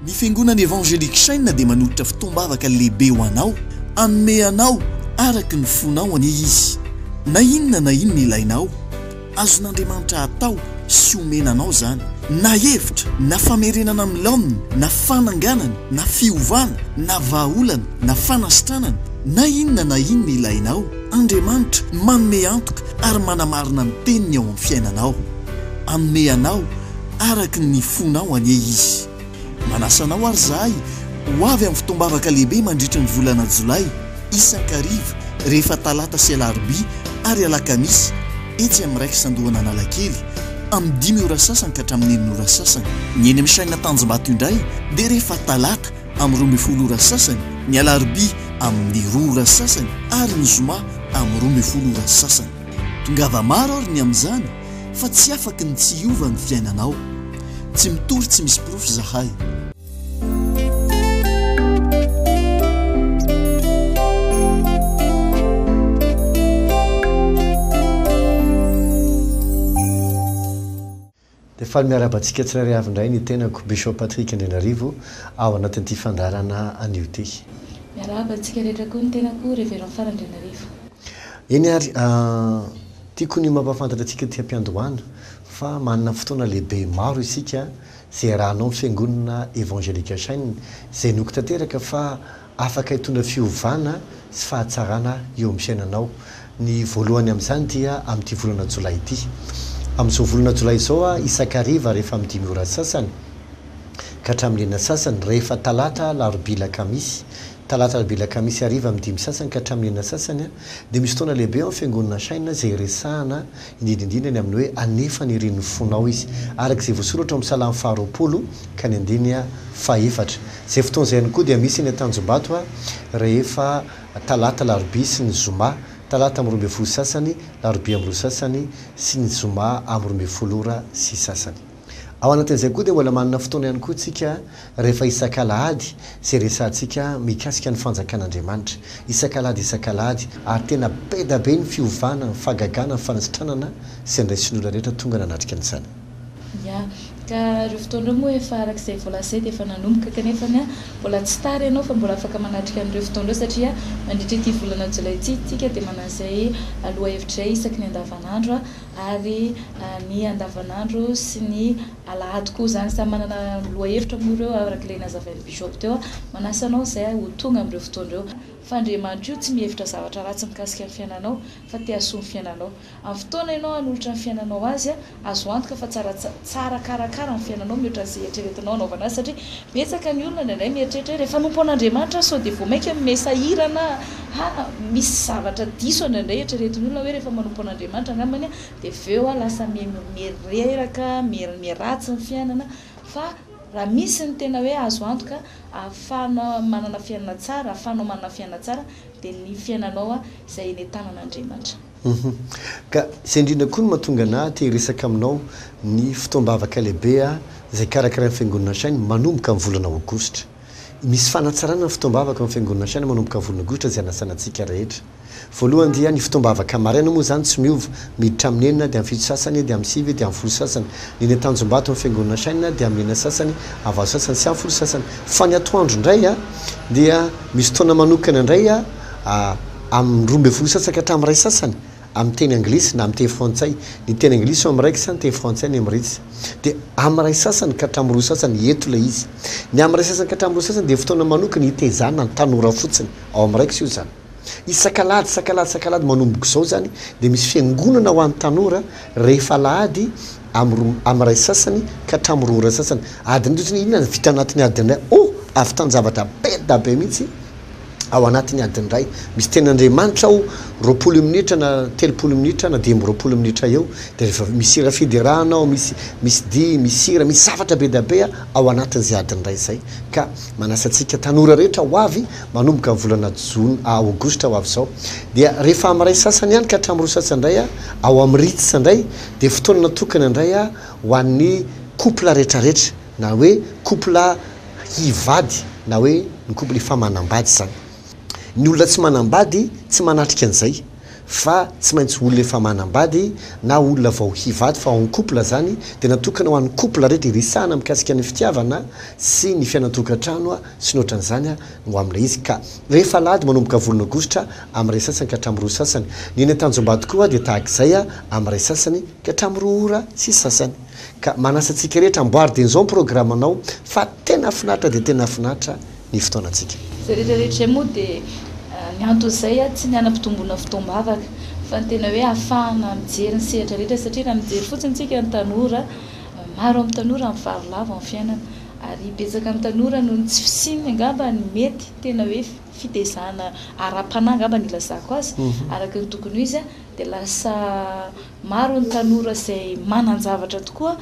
Ny Fiangonana Evangelique Chaîne dia manolotra fotoam-bavaka lehibe ho anao, hanome anao araka ny fonao anie Izy. Na inona na inona ilainao, azon'Andriamanitra atao sy omena anao izany, na hevitra, na famerenana amin'ny laoniny, na fananganana, na fiovana, na vahaolana, na fanasitranana, na inona na inona ilainao, Andriamanitra manome antoka ary manamarina ny teniny ao amin'ny fiainanao. Hanome anao araka ny fonao anie Izy. Manasa anao ary izahay ho avy amin'ny fotoam-bavaka lehibe mandritra ny volana Jolay, isan-kariva, rehefa talata sy alarobia ary alakamisy, etsy amin'ny Rex Andohan'Analakely, amin'ny dimy ora sasany ka hatramin'ny enina ora sasany. Ny eny amin'ny Chaîne Tanjombato indray dia rehefa talata amin'ny 12 ora sasany, ny alarobia amin'ny roa ora sasany ary ny zoma amin'ny 12 ora sasany. Tongava maro ary ny amin'izany fa tsy afaky ny tsy hiova ny fiainanao. Tsy mitory tsy misy porofo zahay. Dia faly miarahaba antsika tsirairay avy indray ny tenako Bishop Patrick Andrianarivo ao anatin'ity fandaharana anio ity. Miarahaba antsika rehetra koa ny tenako Révérend Fara Andrianarivo. Eny ary, tiako ny mampahafantatra antsika aty am-piandohana fa manana fotoana lehibe maro isika izay iarahanao amin'ny Fiangonana Evangelique Chaîne izay inoako tanteraka fa Afaka hitondra fiovana sy fahatsarana eo amin'ny fiainanao. Ny voalohany amin'izany dia amin'ity volana jolay ity. Amin'izao volana jolay izao, isan-kariva rehefa amin'ny dimy ora sasany ka hatramin'ny enina sasany, rehefa talata, alarobia, alakamisy, talata, alarobia, alakamisy hariva amin'ny dimy sasany ka hatramin'ny enina sasany, dia misy fotoana lehibe ao amin'ny Fiangonana Shine izay hiresahana indrindra indrindra ny amin'ny hoe hanefa ny irin'ny fonao izy, araka izay voasoratra ao amin'ny Salamo faharoapolo ka ny andininy fahefatra. Izay fotoana izay ihany koa dia misy eny Antanjombato rehefa talata, alarobia sy ny zoma, talata amin'ny 12 sasany, alarobia amin'ny roa sasany sy ny zoma amin'ny 12 ora sy sasany. Ao anatin'izay koa dia mbola manana fotoana ihany koa isika rehefa isak'alahady izay resahantsika mikasika ny fanjakan'Andriamanitra. Isak'alahady isak'alahady ary tena be da be ny fiovana, ny fahagagana, ny fanasitranana izay niraisin'ny olona rehetra tonga nanatrika an'izany. Ya, ka ireo fotoana ireo moa efa araka izay voalaza izay dia efa nanomboka kanefa ny mbola tsy tara ianao fa mbola afaka manatrika an'ireo fotoana ireo satria mandritra ity volana jolay ity isika dia manana izay lohahevitra izay isaky ny andavanandro ary ny andavanandro sy ny alahady koa izany. Samy manana lohahevitra moa ireo araka ilay nazavain'ny Bishop teo. Manasa anao izay ho tonga amin'ireo fotoana ireo. Fa Andriamanitra io tsy mihevitra zavatra ratsy mikasika ny fiainanao fa te hahasoa ny fiainanao. Amin'ny fotoana ianao hanolotra ny fiainanao Azy, azo antoka fa tsara tsara karakara ny fiainanao mihoatra an'izay eritreretinao hanaovana azy satria betsaka ny olona indraindray mieritreritra hoe rehefa hanompo an'Andriamanitra aho sao dia vao mainka miha sahirana aho, misy zavatra diso indraindray eritreretin'ny olona hoe rehefa manompo an'Andriamanitra angambany aho dia avy eo aho lasa miha reraka, miha ratsy ny fiainana fa raha misy ny tena hoe azo antoka ahafahanao manana fiainana tsara, ahafahanao manana fiainana tsara dia ny fiainanao izay eny an-tanan'Andriamanitra. Hum. Ka izay indrindra koa no mahatonga anah te hiresaka aminao ny fotoam-bavaka lehibe izay karakarain'ny Fiangonana Shine manomboka amin'ny volana aogositra. Misy fanatsarana ny fotoam-bavaka ao amin'ny Fiangonana Shine manomboka amin'ny volana aogositra izay anasana antsika rehetra. Voalohany dia ny fotoam-bavaka maraina moa izany tsy miova, miditra amin'ny enina dia amin'ny fito sasany dia amin'ny sivy dia amin'ny folo sasany. Ny eny Antanjombato amin'ny Fiangonana Shine dia amin'ny enina sasany, amin'ny valo sasany sy amin'ny folo sasany. Fa ny atoandro indray dia misy fotoana manokana indray Amin'ny 12 sasany ka hatramin'ny iray sasany, amin'ny teny anglisy na amin'ny teny frantsay. Ny teny anglisy eo amin'ny raikitra, ny teny frantsay any amin'ny ritsy. Dia amin'ny iray sasany ka hatramin'ny roa sasany, eto ilay izy. Ny amin'ny iray sasany ka hatramin'ny roa sasany dia fotoana manokana hitezana ny tanora fotsiny, ao amin'ny raikitra io izany. Isak'alahady, isak'alahady, isak'alahady manomboka izao izany dia misy fiangonana ho an'ny tanora rehefa alahady amin'ny roa, amin'ny iray sasany ka hatramin'ny roa ora sasany. Adiny iray fotsiny, inona no vita anatin'ny adiny iray? Oh! Ahavitan-javatra be dia be mihitsy. ao anatin'ny adiny iray. Misy tenin'Andriamanitra ao 20 minitra na 30 minitra na 25 minitra eo, dia rehefa misy hira fiderana ao, misy misy dihy, misy hira, misy zavatra be dia be ao anatin'izay adiny iray izay. Ka manasa antsika tanora rehetra ho avy manomboka ny volana jona, aogositra ho avy izao. Dia rehefa amin'ny iray sasany ihany ka hatramin'ny roa sasany indray ao amin'ny Ritz indray dia fotoana natokana indray ho an'ny couple rehetrarehetra na hoe couple hivady na hoe ny couple efa manambady izany. Ny olona tsy manambady tsy manatrika an'izay. fa tsy maintsy olona efa manambady na olona vao hivady fa en couple zany dia natokana ho an'ny couple rehetra hiresahana mikasika ny fitiavana sy ny fiainan-tokantrano sy ny ohatran'izany no amin'ilay izy ka rehefa alahady manomboka volana aogositra amin'ny iray sasany ka hatramin'ny roa sasany. Ny eny Antanjombato koa dia tahaka izay amin'ny iray sasany ka hatramin'ny roa ora sy sasany. Ka manasa antsika rehetra amboary dieny izao ny programanao fa tena finaritra dia tena finaritra ny fotoanantsika. Izay rehetra rehetra izay moa dia ny anton'izay tsy ny hanampitomboana fotoam-bavaka fa ny tena hoe ahafahana mijery ny sehatra rehetra satria raha mijery fotsiny isika ny tanora, maro amin'ny tanora mivaro lavo amin'ny fiainana ary betsaka amin'ny tanora noho ny tsy fisiany angamba ny mety tena hoe fitezana ara-panahy angamba no ilazako azy araka ny tokony ho izy dia lasa maro ny tanora izay manan-javatra tokoa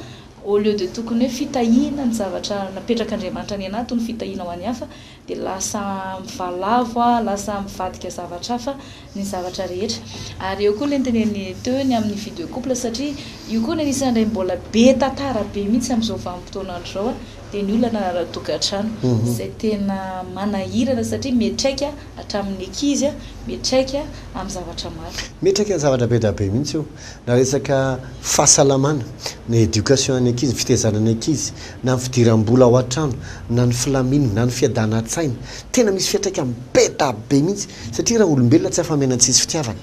au lieu de tokony hoe fitahiana ny zavatra napetrak'Andriamanitra any anatiny ho fitahiana ho an'ny hafa dia lasa mivalavo, lasa mivadika zavatra hafa ny zavatra rehetra. Ary eo koa ilay noteneniny teo ny amin'ny vie de couple satria io koa no anisan'ilay mbola be tantara be mihitsy amin'izao vanim-potoanandro izao dia ny olana ara-tokantrano izay tena manahirana satria miantraika hatramin'ny ankizy, miantraika amin'ny zavatra maro. Miantraika amin'ny zavatra be dia be mihitsy io. Na resaka fahasalamana, na éducation an'ny ankizy, ny fitaizana ny ankizy, na ny fidiram-bola ao an-trano, na ny filaminana, na ny fiadanan-tsaina. Tena misy fiantraikany be da be mihitsy satria raha olombelona tsy afa-miaina tsisy fitiavana.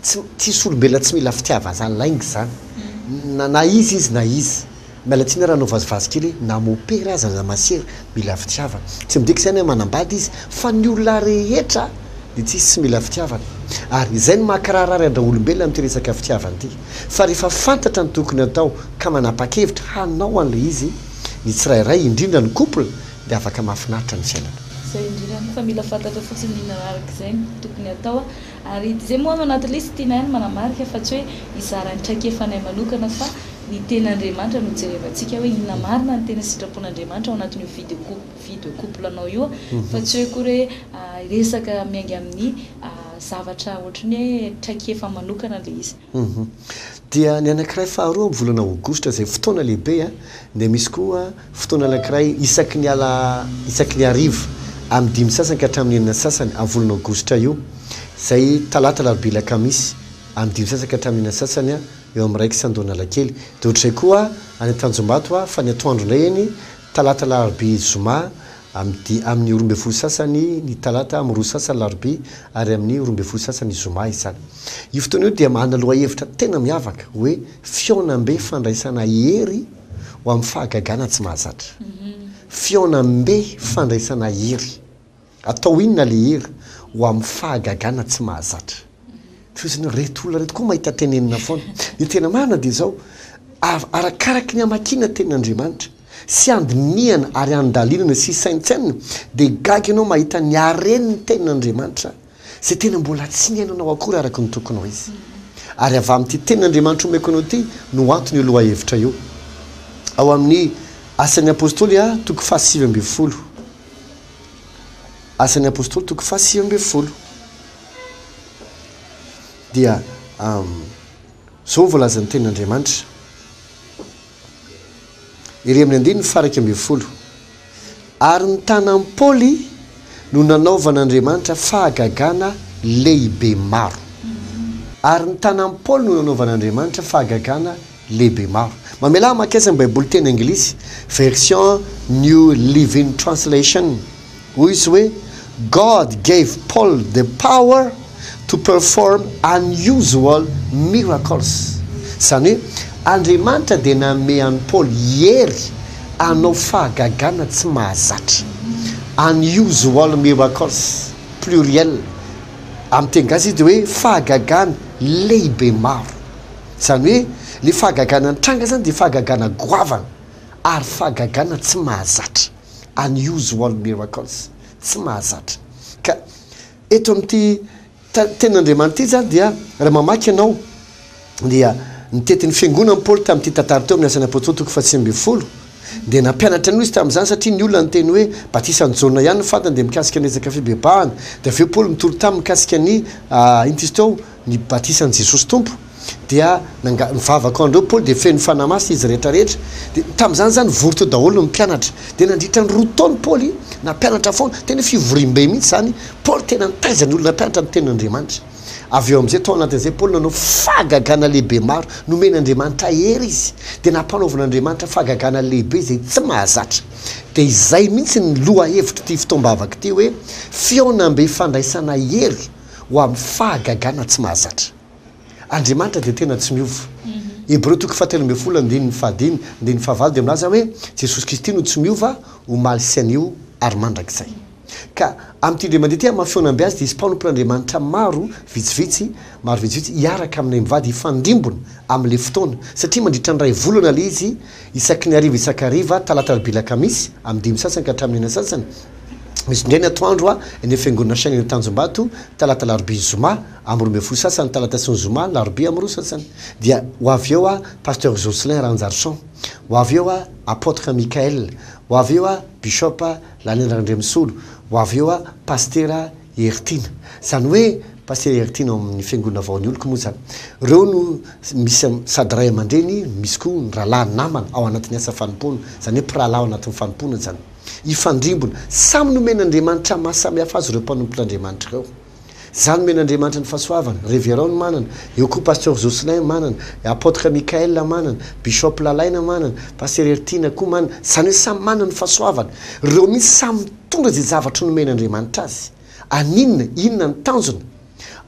Tsy tsisy olombelona tsy mila fitiavana zany, lainga zany. Na na iza izy na iza. Miala tsiny aho raha hanao vazivazy kely hoe na mopera aza na masera mila fitiavana. Tsy midika izany hoe manambady izy fa ny olona rehetra dia tsisy tsy mila fitiavana. Ary izay no maha-kiraharary an-draolombelona amin'ity resaka fitiavana ity. Fa rehefa fantatra ny tokony hatao ka manapa-kevitra hanao an'ilay izy ny tsirairay indrindra ny couple dia afaka mahafinaritra ny fiainana. Izay indrindra fa mila fantatra fotsiny ny inona araka izay no tokony hatao. Ary izay moa no anaty lisy tianay ny manamarika fa tsy hoe hizara ny traikefanay manokana fa ny tenin'Andriamanitra no jerevantsika hoe inona marina ny tena sitrapon'Andriamanitra ao anatin'io vie de couple vie de couple anao io fa tsy hoe akory hoe hiresaka miainga amin'ny zavatra ohatran'ny hoe traikefa manokana ilay izy. Dia ny anankiray faharoa amin'ny volana aogositra izay fotoana lehibe dia misy koa fotoana anankiray isaky ny ala isaky ny hariva amin'ny dimy sasany ka hatramin'ny enina sasany amin'ny volana aogositra io izay talata alarobia alakamisy amin'ny dimy sasany ka hatramin'ny enina sasany eo amin'ny Raikes Andohanalakely dia ohatr'izay koa any Tanjombato fa ny atoandro indray eny talata alarobia zoma Amin'ny di amin'ny 12 sasany ny talata, amin'ny roa sasany larobia ary amin'ny 12 sasany zoma izany. Io fotoana io dia manana lohahevitra tena miavaka hoe Fihaonambe fandraisana hery ho amin'ny fahagagana tsy mahazatra. Fihaonambe fandraisana hery. Atao inona ilay hery? Ho amin'ny fahagagana tsy mahazatra. Fotsiny ireto olona ireto koa mahita tenenina foana. Ny tena marina dia izao, arakaraky ny hamakiana tenin'Andriamanitra, sy handinihana ary handalinana sy hisaintsainana dia gaga ianao mahita ny haren'ny tenin'Andriamanitra izay tena mbola tsy niainanao akory araka ny tokony ho izy. Ary avy amin'ity tenin'Andriamanitra omeko anao ity no anton'io lohahevitra io. Ao amin'ny Asan'ny Apostoly toko fahasivy ambin'ny folo. Asan'ny Apostoly toko fahasivy ambin'ny folo. Dia izao no voalazan'ny tenin'Andriamanitra. Ery amin'ny andininy faha-11, Ary ny tanan'i Paoly no nanaovan'Andriamanitra fahagagana lehibe maro. Ary ny tanan'i Paoly no nanaovan'Andriamanitra fahagagana lehibe maro. Mamelà hamakiasa ny Baiboly teny anglisy, version New Living Translation. Hoy izy hoe, God gave Paul the power to perform unusual miracles. Izany hoe, Andriamanitra dia nanome an'i Paoly hery hanao fahagagana tsy mahazatra. Unusual miracles, pluriel. Amin'ny teny gasy izy dia hoe fahagagana lehibe maro. Izany hoe, ilay fahagagana nitranga izany dia fahagagana goavana ary fahagagana tsy mahazatra. unusual miracles, tsy mahazatra. Ka eto amin'ity tenin'Andriamanitra ity izany dia raha mamaky ianao dia nitety ny fiangonan'i Paoly tamin'ity tantara teo amin'ny Asan'ny Apostoly toko faha-19 dia nampianatra an'io izy tamin'izany satria ny olona niteny hoe batisan'i Jaona ihany ny fantany dia mikasika ny resaka fibebahana dia avy eo Paoly nitory taminy mikasika ny inona izy teo ny batisan'i Jesosy Tompo dia nanga, nivavaka ho an'ireo Paoly dia feno Fanahy Masina izy rehetra rehetra, dia tamin'izany izany vory teo daholo ny mpianatra, dia nandritra ny roa taona Paoly nampianatra foana, tena hoe fivoriambe mihitsy izany, Paoly tena nitaiza ny olona mpianatra ny tenin'Andriamanitra. Avy eo amin'izay, tao anatin'izay Paoly nanao fahagagana lehibe maro. Nomen'Andriamanitra hery izy, dia nampanaovin'Andriamanitra fahagagana lehibe izay tsy mahazatra. Dia izay mihitsy ny lohahevitr'ity fotoam-bavaka ity hoe, Fihaonambe fandraisana hery ho amin'ny fahagagana tsy mahazatra. Andriamanitra dia tena tsy miova. Hebreo toko fahatelo ambin'ny folo andininy fahadimy, andininy fahavalo dia milaza hoe, Jesosy Kristy no tsy miova, omaly sy anio ary mandrakizay. Ka amin'ity indray mandeha ity, amin'ny maha fihaonambe azy, dia hisy mpanompon'Andriamanitra maro, vitsivitsy, maro vitsivitsy, hiaraka aminay mivady hifandrimbona amin'ilay fotoana. Satria mandritra ny iray volana ilay izy, isaky ny hariva isan-kariva, talata alarobia alakamisy, amin'ny dimy sasany ka hatramin'ny enina sasany. Misy indray ny atoandro eny amin'ny fiangonana Shine eny Tanjombato, talata alarobia zoma, amin'ny 12 sasany, talata sy ny zoma, alarobia amin'ny roa sasany. Dia ho avy eo Pasteur Jocelyn Ranjarison, ho avy eo Apotre Michael, ho avy eo Bishop Lalindra Randriamisolo, ho avy eo Pasitera Heritiana. Izany hoe Pasitera Heritiana ao amin'ny Fiangonana Vao ny Oloko moa izany. Ireo no misy sady ray aman-dreny, misy koa ny rahalahy namana ao anatin'ny asa fanompoana, izany hoe mpirahalahy ao anatin'ny fanompoana izany. Hifandrimbona. Samy nomen'Andriamanitra maha samy hafa azy ireo mpanompon'Andriamanitra ireo. Za nomen'Andriamanitra ny fahasoavana, Révérend no manana, eo koa Pasteur Jocelyn manana, Apôtre Michael manana, Bishop Lalaina manana, Pasteur Heritiana koa manana, zany hoe samy manana ny fahasoavana, reo mihitsy samy mitondra izay zavatra nomen'Andriamanitra azy, aninona, inona ny tanjona?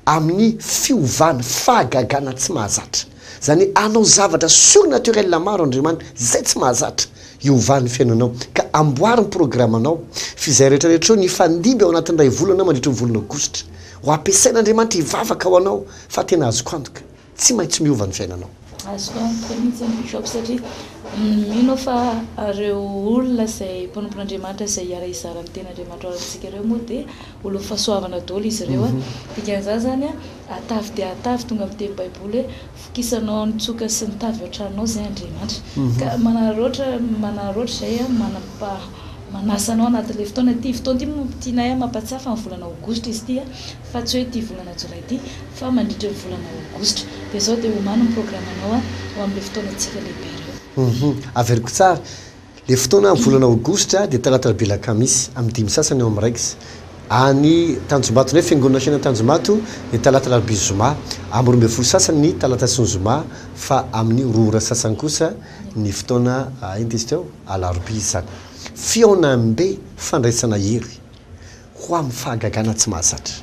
Amin'ny fiovana, fahagagana tsy mahazatra, zany hoe hanao zavatra surnaturel maro Andriamanitra izay tsy mahazatra, Hiova ny fiainanao. Ka amboary ny programanao. F'izay rehetra rehetra eo nifandimby ao anatin'ny iray volana mandritry ny volana aogositra. Ho ampiasain'Andriamanitra hivavaka ho anao fa tena azoko antoka, tsy maintsy miova ny fiainanao. Azoko antoka mihitsy ny Bishop satria mino aho fa ireo olona izay mpanompon'Andriamanitra izay hiara-hizara ny tenin'Andriamanitra ho antsika ireo moa dia olon'ny fahasoavana daholo izy ireo. Dikan'izany izany atavy dia atavy tonga amin'ny teny baiboly hoe Vokisanao ny tsoka sy ny tavy ao an-tranonao izay Andriamanitra. Ka manararaotra manararaotra izay aho manapa manasa anao anatin'ilay fotoana. Ity fotoana ity moa tianay mampatsiahy fa ny volana aogositra izy ity fa tsy hoe ity volana jolay ity fa mandritra ny volana aogositra. Dia izao dia omano ny programanao ho amin'ilay fotoanantsika lehibe ireo. Averiko tsara. Le fotoana amin'ny volana aogositra dia talata alarobia alakamisy amin'ny dimy sasany eo amin'ny raikitra. Any Tanjombato indray fiangonana Fiainana Tanjombato dia talata alarobia zoma amin'ny 12 sasany ny talata sy ny zoma fa amin'ny roa ora sasany kosa ny fotoana inona izy teo? alarobia izany. Fihaonambe fandraisana hery ho amin'ny fahagagana tsy mahazatra.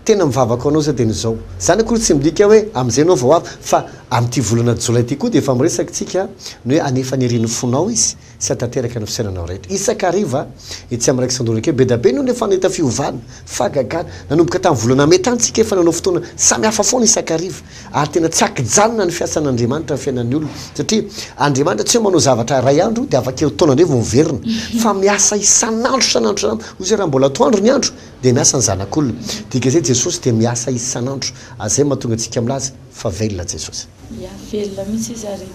Tena mivavaka ho anao zay dia ny izao. Izany akory tsy midika hoe amin'izay ianao vao avy fa amin'ity volana jolay ity koa dia efa miresaka tsika ny hoe hanefa ny irin'ny fonao izy sy hatanteraka ny fisainanao rehetra. Isan-kariva etsy amin'ny Raikisandoraka eo be dia be ny olona efa nahita fiovana, fahagagana. Nanomboka tamin'ny volana mey tany tsika efa nanao fotoana samy hafa foana isan-kariva ary tena tsy ankijanona ny fiasan'Andriamanitra amin'ny fiainan'ny olona satria Andriamanitra tsy hoe manao zavatra iray andro dia afaka herintaona indray vao miverina fa miasa isan'andro isan'andro isan'andro. Hoy izy hoe raha mbola atoandro ny andro Dia miasa ny zanak'olona. Dikan'izay Jesosy dia miasa isan'andro. Ary izay no mahatonga antsika milaza fa velona Jesosy. Ya, velona mihitsy izy ary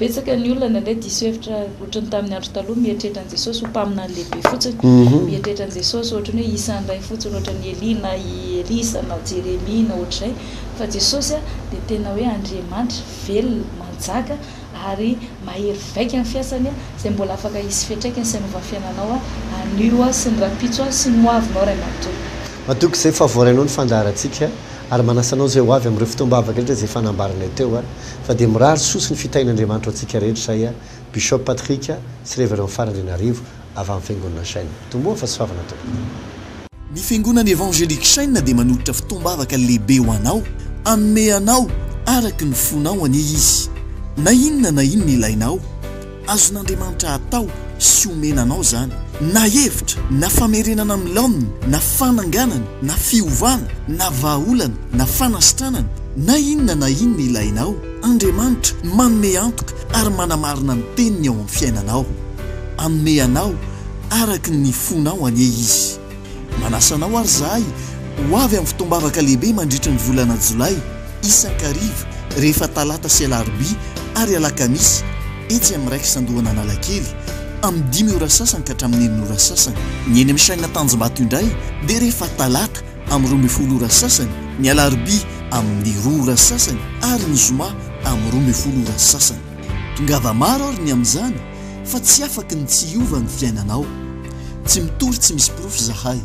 betsaka ny olona indraindray diso hevitra ohatran'ny tamin'ny andro taloha mieritreritra an'i Jesosy ho mpaminany lehibe fotsiny, mieritreritra an'i Jesosy ohatran'ny hoe isan'ny iray fotsiny ohatran'i Elia na i Elisa na Jeremia na ohatr'izay fa Jesosy dia tena hoe Andriamanitra velona, manjaka ary mahery vaika ny fiasany izay mbola afaka hisy fiantraikany sy hanova ny fiainanao anio sy ny rahampitso sy ny hoavinao ray manontolo. Matoky izay fa voarainao ny fandaharantsika ary manasa anao izay ho avy amin'ireo fotoam-bavaka rehetra izay efa nambaranay teo fa dia mirary soa sy ny fitahian'Andriamanitra ho antsika rehetra izay Bishop Patrick sy Révérend Fara Andrianarivo avy amin'ny Fiangonana Shine. Tomboa fahasoavana tompoko. Ny Fiangonana Evangelique Shine dia manolotra fotoam-bavaka lehibe ho anao, hanome anao araka ny fonao anie Izy. Na inona na inona ilainao, azon'Andriamanitra atao sy omena anao izany, na hevitra, na famerenana amin'ny laoniny, na fananganana, na fiovana, na vahaolana, na fanasitranana, na inona na inona ilainao, Andriamanitra manome antoka ary manamarina ny teniny ao amin'ny fiainanao. Hanome anao araka ny fonao anie Izy. Manasa anao ary izahay ho avy amin'ny fotoam-bavaka lehibe mandritra ny volana Jolay, isan-kariva, rehefa talata sy alarobia ary alakamisy, etsy amin'ny Raiksandohana Analakely, amin'ny dimy ora sasany ka hatramin'ny enina ora sasany. Ny eny amin'ny Chaîne Tanjombato indray dia rehefa talata amin'ny 12 ora sasany, ny alarobia amin'ny roa ora sasany ary ny zoma amin'ny 12 ora sasany. Tongava maro ary ny amin'izany fa tsy afaky ny tsy hiova ny fiainanao. Tsy mitory tsy misy porofo zahay.